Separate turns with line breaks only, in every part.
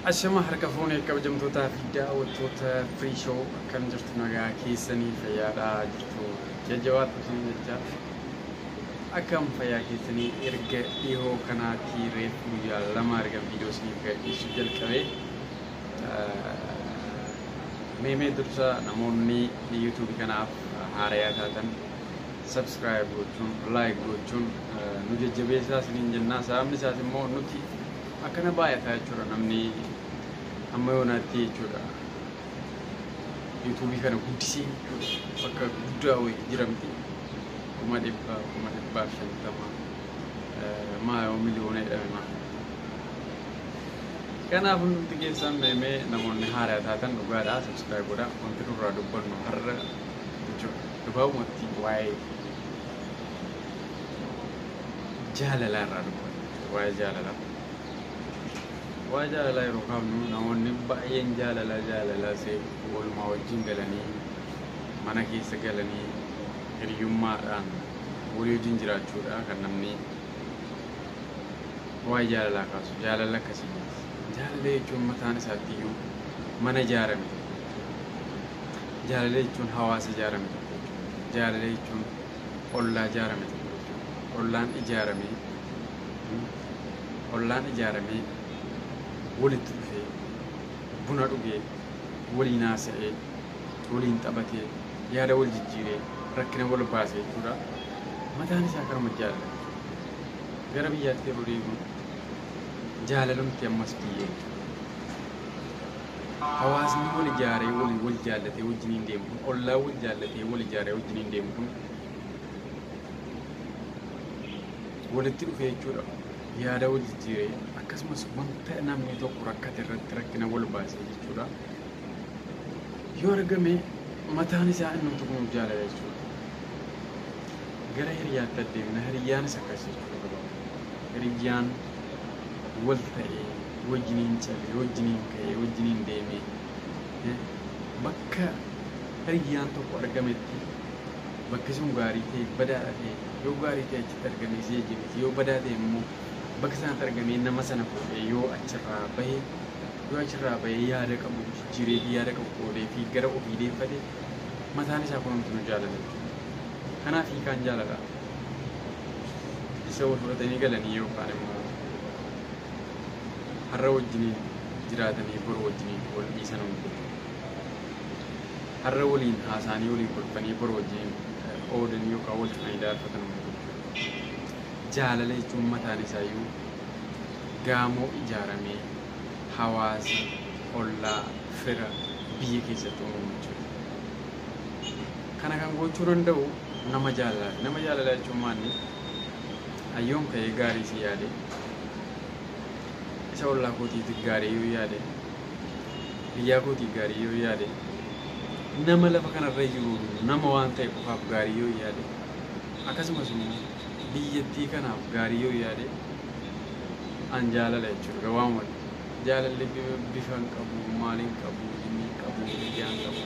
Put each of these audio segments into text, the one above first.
Ashama harka fuunee kabajamtootaa fi daawwattoota Free Show, akkam jirtu? Nagaa keessanii? Fayyaadhaa jirtu? Jajjabaattu isin jecha. Akkam, fayyaa keessanii? Erga dhihoo kanaatii reefu guyyaa 2 erga viidiyoo isiniif gadhiisuu jalqabee. Meemee dursa namoonni YouTube kanaaf haarayaa taatan subscribe gochuun, like gochuun nu jajjabeessaa isiniin jennaa. Sababni isaas immoo nuti akkana baay'ataa jechuudha, namni amma yoonaatti jechuudha. YouTube kana guddisee jechuudha, bakka guddaa wayii jira miti, 100,000, 150,000, maa yoo miliyoona jedhame maa. Kanaaf hundumti keessan meemee namoonni haaraa taatan dhugaadhaa subscribe godhaa. Wanti nurraa dubbannu har'a jechuudha, gabaabumatti waa'ee jaalalaa irraa dubbannu. Waa'ee jaalalaa. Waa'ee jaalalaa yeroo kaafnu, namoonni baay'een jaalala jaalala see walumaa wajjin galanii, mana keessa galanii, hiriyummaadhaan walii wajjin jiraachuudha kan namni waa'ee jaalalaa kaasu. Jaalala akkasii miti. Jaalala jechuun mataan isaatti iyyuu mana ijaarame tokko jechuudha. Jaalala jechuun hawaasa ijaarame tokko jechuudha. Jaalala jechuun ollaa ijaarame tokko jechuudha. Ollaan ijaaramee walitti dhufee, buna dhugee, waliin haasa'ee, waliin taphatee, yaada wal jijjiiree, rakkina wal baasee jechuudha. Mataan isaa kanuma jaalala jechuudha. Gara biyyaatti yeroo deemnu jaalalumti ammas biyya jechuudha. Hawaasni wal ijaaree, wal wal jaallatee wajjiniin deemu kun, ollaa wal jaallatee, wal ijaaree wajjiniin deemu kun walitti dhufee jechuudha. Yaada wal jijjiiree, akkasumas wanta namni tokko rakkate irratti rakkina wal baasee jechuudha. Yoo argame mataan isaa inni kun jaalala jechuudha. Gara hiriyaatti adeemna, hiriyyaanis akkas jechuudha gabaabumatti. Hiriyyaan wal ta'ee wajjiniin cabee, wajjiniin ka'ee, wajjiniin deemee, bakka hiriyyaan tokko argametti bakki sun gaarii ta'e badaadha ta'e, yoo gaarii ta'e achitti argamee si jajjabeesse, yoo badaa ta'e immoo bakka sanatti argamee nama sana fuudhee yoo achirraa bahee yaada qabu jijjiiree fi yaada qabu qoodee fi gara ofii deeffate, mataan isaa kunuuntu nu jaalala jechuudha. Kanaaf hiikaan jaalala isa wal fudhatanii galanii yookaan immoo har'a wajjiniin jiraatanii boru wajjiniin wal dhiisan hundi. Har'a waliin haasa'anii, waliin kolfanii, boru wajjiniin oodanii yookaan wal cufanii daarfatan hundi jechuudha. Jaalala jechuun mataan isaayyuu gaamoo ijaaramee hawaasa, ollaa, fira biyya keessatti uumamu jechuudha. Kana kan gochuu danda'u nama jaalalaati. Nama jaalalaa jechuun maanni? Hayyoon ka'ee gaarii si yaade, isa ollaa kootiif gaarii yoo yaade, biyyaa kootiif gaarii yoo yaade, nama lafa kanarra jiru, nama waan ta'e qofaaf gaarii yoo yaade, akkasumas immoo biyyattii kanaaf gaarii yoo yaade, an jaalala jechuudha gabaabumatti. Jaalalli bifa hin qabu, maal hin qabu, inni hin qabu, biyyaa hin qabu,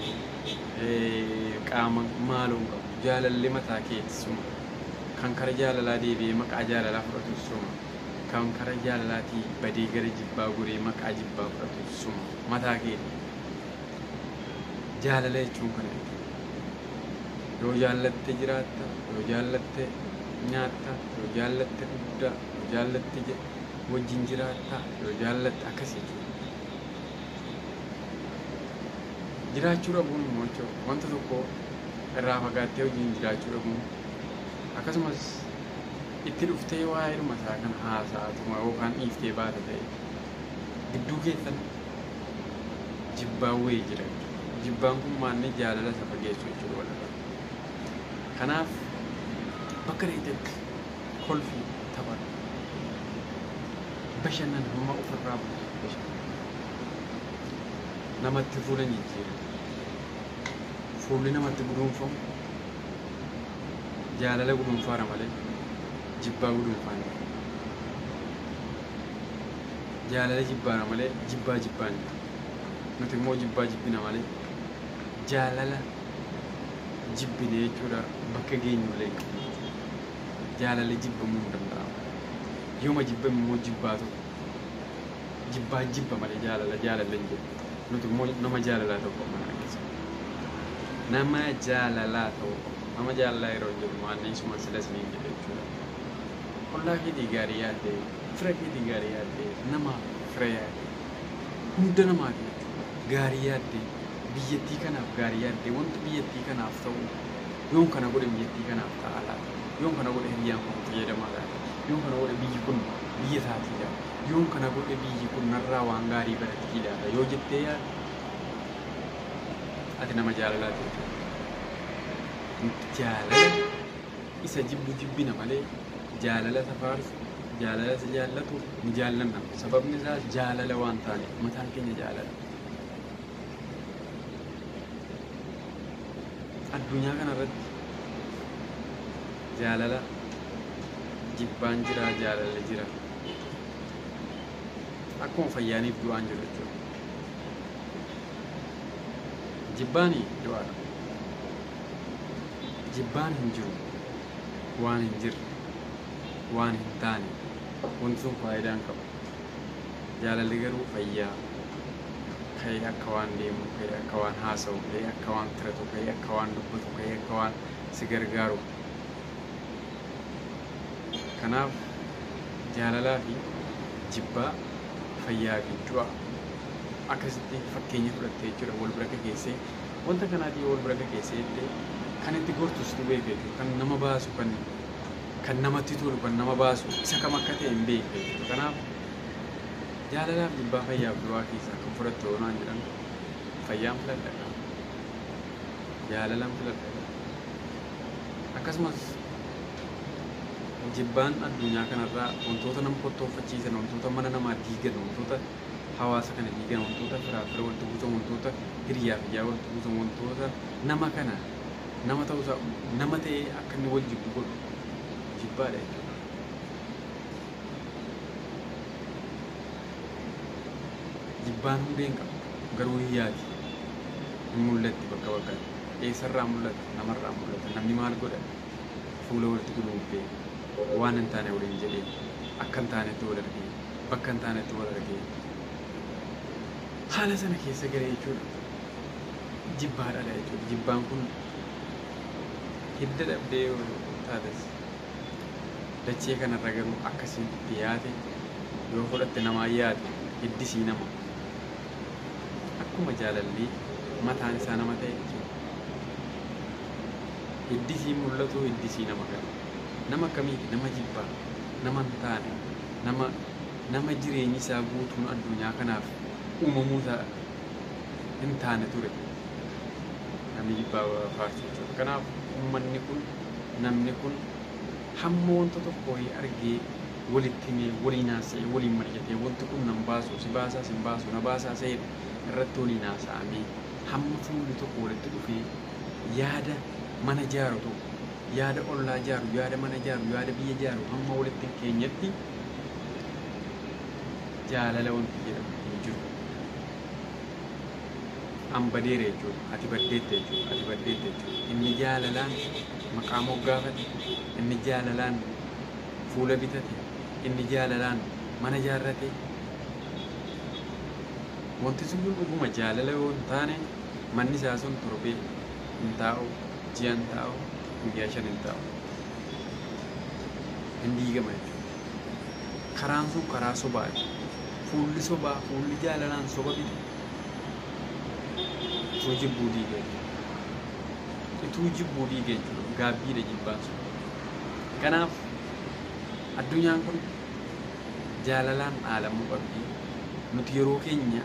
qaama maaloo hin qabu. Jaalalli mataa keeti suma. Kan kara jaalalaa deebi'ee maqaa jaalalaa fudhatu suma. Kan kara jaalalaatii badee gara jibbaa goree maqaa jibbaa fudhatu suma. Mataa keeti. Jaalala jechuun kana jechuudha. Yoo jaallatte jiraatta, yoo jaallatte nyaatta, yoo jaallatte dhugda, yoo jaallatte wajjin jiraatta, yoo jaallatte akkas jechuudha. Jiraachuu dhabuun immoo jechuudha, wanta tokko irraa fagaattee wajjin jiraachuu dhabuun, akkasumas itti dhuftee waa'eedhuma isaa kan haasa'atuma yookaan dhiiftee baata ta'e, gidduu keessan jibbaan wayii jira jechuudha. Jibbaan kun maanni jaalala isa fageessu jechuudha walirraa. Kanaaf bakka dheetetti kolfii, taphadhu. Bashannan hamma ofirraa buusu bashannan. Namatti fuula hin jijjiirin. Fuulli namatti guduunfamu jaalala guduunfaara malee jibbaa guduunfaa hin jiru. Jaalala jibbaara malee jibbaa jibbaa hin jiru. Nuti immoo jibbaa jibbina malee jaalala jibbine jechuudha bakka geenyullee hin qabnu. Jaalala jibbamuu hin danda'amu. Yooma jibbame immoo jibbaatu jibbaa jibba malee jaalala jaalala hin jedhu. Nuti immoo nama jaalalaa ta'uu qabna kana keessa. Nama jaalalaa ta'uu qabna. Nama jaalalaa yeroo jedhu waan isuma sila isiniin jedhe jechuudha. Ollaa keetii gaarii yaaddee, fira keetii gaarii yaaddee, namaaf fira yaaddee, hunda namaati jechuudha. Gaarii yaaddee, biyyattii kanaaf gaarii yaaddee, wanti biyyattii kanaaf ta'u yoon kana godhe biyyattii kanaaf ta'a laata, yoon kana godhe hiriyyaan kun fayyadamaa laata, yoon kana godhe biyyi kun biyya taatii laata, yoon kana godhe biyyi kun narraa waan gaarii barattii laata yoo jettee yaadde ati nama jaalalaati jechuudha. Jaalala isa jibbu jibbina malee jaalala isa faarsu, jaalala isa jaallatu ni jaallanna. Sababni isaas jaalala waan taaneef mataan keenya jaalala. Addunyaa kanarratti jaalala jibbaan jira, jaalalli jira. Akkuma fayyaaniif du'aan jiru jechuudha. Jibbaan du'aadha. Jibbaan hin jiru. Waan hin jirre, waan hin taane, wanti sun faayidaa hin qabu. Jaalalli garuu fayyaa. Ka'ee akka waan deemu, ka'ee akka waan haasa'u, ka'ee akka waan tiratu, ka'ee akka waan dubbatu, ka'ee akka waan si gargaaru. Kanaaf jaalalaa fi jibbaa, fayyaa fi du'a akkasitti fakkeenya fudhattee jechuudha wal bira keessee wanta kanaatii wal bira keessee jettee kan itti gortu situ beeka jechuudha. Kan nama baasu, kan namatti tolu, kan nama baasu isa kam akka ta'e hin beekne jechuudha. Kanaaf jaalalaaf jibbaa fayyaaf du'aa keessaa kan fudhattu yoo naan jedhan fayyaan filadha. Jaalalaan filadha. Akkasumas jibbaan addunyaa kanarraa wantoota nama kottoonfachiisan, wantoota mana namaa diigan, wantoota hawaasa kana diigan, wantoota firaa fira walitti buusan, wantoota hiriyaa fi ijaa walitti buusan, wantoota nama kana nama ta'uusaa nama ta'ee akka inni wal jibbu godhu jibbaadha jechuudha. Jibbaan hundee hin qabu garuu hiyyaati. Hin mul'atti bakka bakkatti. Eessarraa mul'ata? Namarraa mul'ata. Namni maal godha? Fuula walitti guduunfee waan hin taane waliin jedhee akka hin taanetti wal argee bakka hin taanetti wal argee haala sana keessa galee jechuudha. Jibbaa dhala jechuudha. Jibbaan kun hidda dhabdee yoo taates dachee kanarra garuu akkasiin itti yaate yoo fudhatte namaa yaate hiddisii nama. Akkuma jaalalli mataan isaa nama ta'e jechuudha. Hiddisii mul'atu hiddisii nama gara. Nama akkamiiti? Nama jibbaa, nama hin taane, nama jireenyi isaa guutuun addunyaa kanaaf uumamuu isaa hin taane ture. Namni jibbaa faarsu jechuudha. Kanaaf uummanni kun namni kun hamma wanta tokko wayii argee walitti himee waliin haasa'ee waliin mari'atee wanti kun nan baasu si baasaa si hin baasu na baasaa seeru irratti waliin haasa'amee hamma fuulli tokko walitti dhufee yaada mana jaaru tokko yaada ollaa jaaru yaada mana jaaru yaada biyya jaaru hamma walitti hin keenyetti jaalala wanti jedhamu hin jiru. An badeera jechuudha. Ati baddeetta jechuudha. Ati baddeetta jechuudha. Inni jaalalaan maqaa moggaafate, inni jaalalaan fuula bitate, inni jaalalaan mana jaarrate. Wanti sun dhuguma jaalala yoo hin taane manni isaa sun torbee hin taa'u, ji'a hin taa'u, guyyaa 5 hin taa'u. Hin diigama jechuudha. Karaan sun karaa sobaati. Fuulli sobaa, fuulli jaalalaan soba bite. Ituu jibbuu diiga jechuudha. Ituu jibbuu diiga jechuudha. Gaabbiidha jibbaan sun. Kanaaf addunyaan kun jaalalaan dhaalamuu qabdi. Nuti yeroo keenya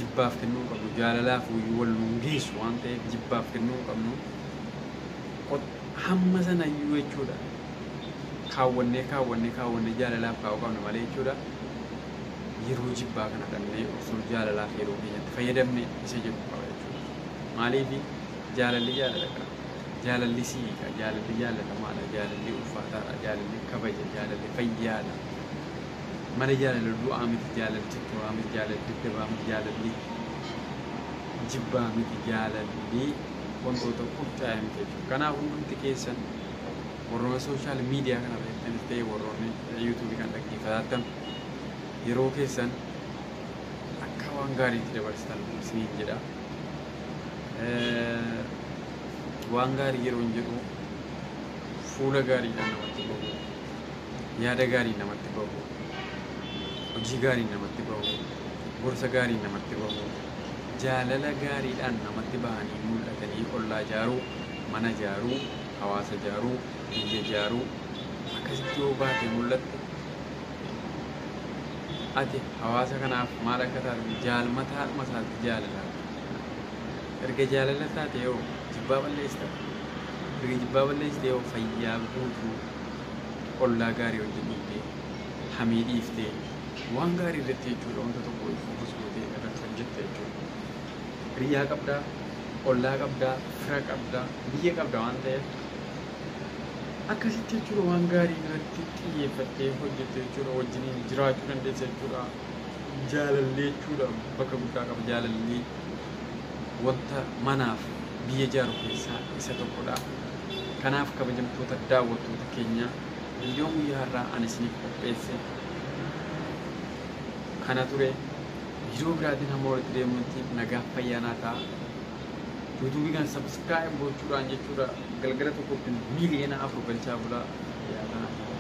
jibbaaf kennuu qabnu. Jaalalaaf wal nuun geessu waan ta'eef jibbaaf kennuu qabnu. Hamma sana iyyuu jechuudha. Kaawwannee kaawwannee kaawwannee jaalalaaf kaa'uu qabna malee jechuudha. Yeroo jibbaa kana dhabnee osoo jaalalaaf yeroo keenyatti fayyadamne isa jedhu qaba jechuudha. Maaliif jaalalli jaalala qaba. Jaalalli siiqa, jaalalli jaallatamaadha, jaalalli ulfaataadha, jaalalli kabaja, jaalalli fayyaadha. Malee jaalalli du'aa miti, jaalalli tutturaa miti, jaalalli daddabaa miti, jaalalli Jibbaa miti, jaalalli wantoota qurcaa'e miti jechuudha. Kanaaf hundumti keessan warroonni social media kana irratti ta'e, warroonni YouTubeii kan dhaggeeffatan, yeroo keessan akka waan gaariitti dabarsitan isiniin jedha. Waan gaarii yeroo hin jedhu, fuula gaariidhaan namatti bahu, yaada gaarii namatti bahu, hojii gaarii namatti bahu, gorsa gaarii namatti bahu, jaalala gaariidhaan namatti bahanii mul'atanii ollaa ijaaruu, mana ijaaruu, hawaasa ijaaruu, biyya ijaaruu. Akkasitti yoo baate mul'atte, ati hawaasa kanaaf maal akka taate jaalmataadhuma isaatti jaalala. Erga jaalala taate yoo jibbaa balleessita. Erga jibbaa balleessite yoo fayyaa guutuu, ollaa gaarii wajjin dhugdee, hamii dhiiftee, waan gaarii irratti jechuudha, wanta tokko focus gootee irratti hojjette jechuudha. Hiriyaa qabdaa, ollaa qabdaa, fira qabdaa, biyya qabda waan ta'eef, akkasitti jechuudha waan gaarii irratti xiyyeeffattee hojjette jechuudha, wajjiniin jiraachuu dandeessa jechuudha. Jaalallee jechuudha bakka guddaa qaba. Jaalallee wanta manaaf biyya ijaaru keessaa isa tokkodha. Kanaaf kabajamtoota daawwattoota keenya, viidiyoon guyyaa har'aa ani isiniif qopheesse kana ture. Viidiyoo biraatiin hamma walitti deemnutti nagaaf fayyaa ta'a. YouTubeii kana subscribe gochuudhaan jechuudha galgala tokkotti 4 miiliyoona galchaa bulaa. Fayyaa ta'a.